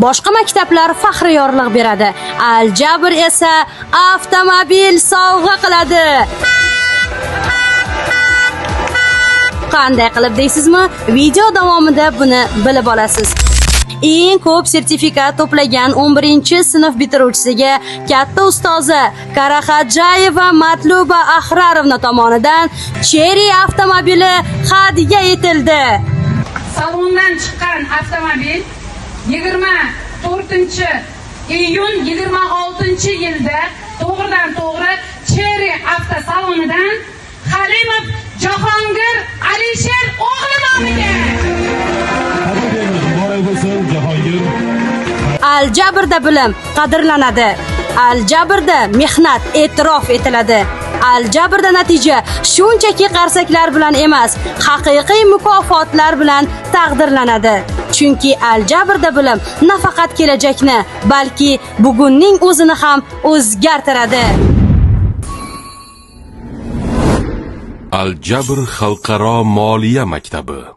Boshqa maktablar faxriy yorliq beradi. Al-Jabr esa avtomobil sovg'a qiladi. Qanday qilib deysizmi? Video davomida buni bilib olasiz. Eng ko'p sertifikat to'plagan 11-sinf bitiruvchisiga katta ustozi Karaxajayeva Matluba Ahrarovna tomonidan Chery avtomobili hadya etildi. Salondan chiqqan avtomobil 24 iyun 26 yilda to'g'ridan to'g'ri Chery avtosalonidan Halimov Jahongir Alisher o'g'li nomiga. Tabriklaymiz, muborak bo'lsin, Jahongir. Al-Jabrda bilim qadrlanadi. Al-Jabrda mehnat e'tirof etiladi. Al-Jabrda natija shunchaki qarsaklar bilan emas, haqiqiy mukofotlar bilan taqdirlanadi. Chunki Al-Jabrda bilim nafaqat kelajakni, balki bugunning o'zini ham o'zgartiradi. Al-Jabr xalqaro moliya maktabi.